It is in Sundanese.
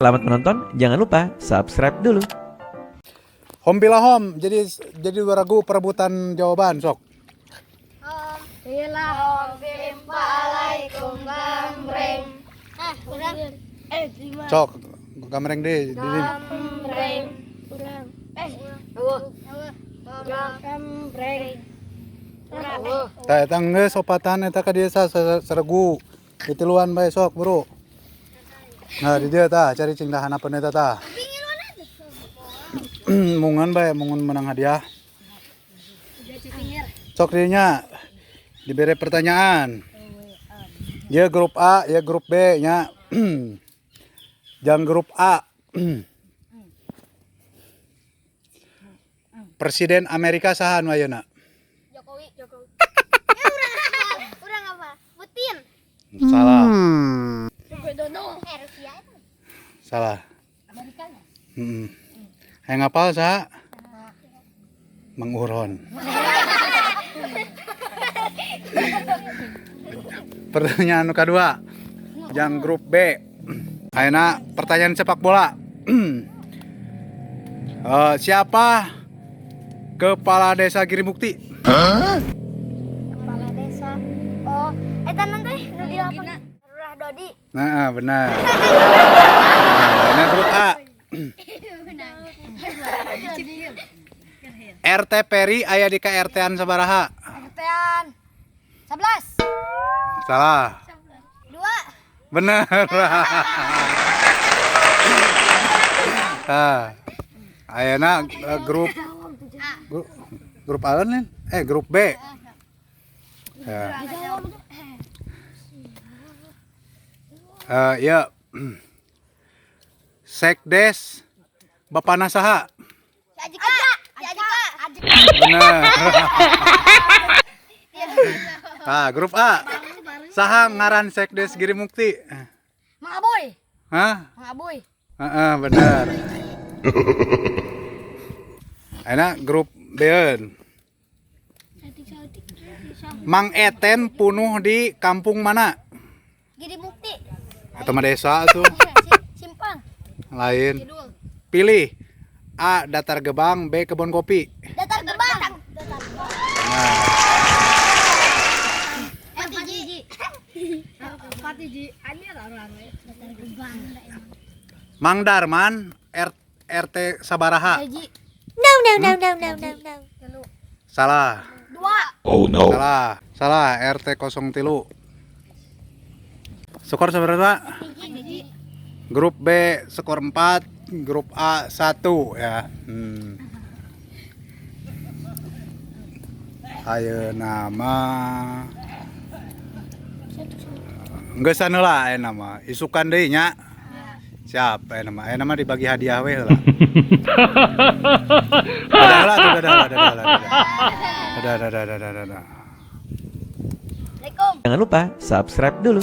Selamat menonton, jangan lupa subscribe dulu. Hom bila hom, jadi dua ragu perebutan jawaban sok. Om bila hom bim alaikum gambreng. Ah, urang. Lima. Sok gambreng deh, di Gambreng. Urang. Eueuh. Gambreng. Urang. Tah eta geus sopatan eta ka dieu saregu. Ditiluan bae sok, Bro. Nah, di dieu tah cari cing dah hanapeun eta tah. Mungan bae mungun menang hadiah. Sok dieu nya diberi pertanyaan. Ya grup A, ya grup B nya. Jang grup A. Presiden Amerika saha nu ayeuna? Jokowi, Jokowi. Ya, urang apa? Urang apa? Putin. Salah. Dodo. Rusia itu. Salah. Amerika. Heeh. Hayang ngapal saha? Mang Uron. Pertanyaan nu kadua. Jang grup B. Ayeuna pertanyaan sepak bola. Siapa kepala desa Girimukti? Kepala desa. Oh, eta nanti nu di lapangan. Lurah Dodi. Nah, benar. Nah, grup A. RT Peri aya di KRT-an sabaraha? RT-an 11. Salah. 2. Benar. Ah. Ayeuna grup grup grup A nih? Grup B. Ya. Ya. Sekdes Bapana saha? Si Ajika. Si Ajika. Benar. Ah, grup A. Saha ngaran Sekdes Girimukti? Mang Aboy. Hah? Mang Aboy. Heeh, benar. Ayeuna grup B. Mang Eten punuh di kampung mana? Giri Mukti. Atau mah desa tuh. Simpang. Lain. Pilih A. Datar Gebang, B. Kebon Kopi. Datar Gebang. Datar Gebang. Nah, 4 hiji. 4 hiji. Datar Gebang. Mang Darman RT sabaraha? Hiji. No, no, no, no, no, no, no. Salah. 2. Salah. Salah, RT 03. Skor seberapa? Hiji. Grup B skor 4, grup A 1 ya. Ayeuna mah geus heula ayeuna mah. Isukan deui nya. Siap ayeuna mah. Ayeuna mah dibagi hadiah we heula. Dadah heula tuh, dadah heula, dadah heula, dadah. Dadah, dadah, dadah, dadah. Assalamualaikum. Jangan lupa subscribe dulu.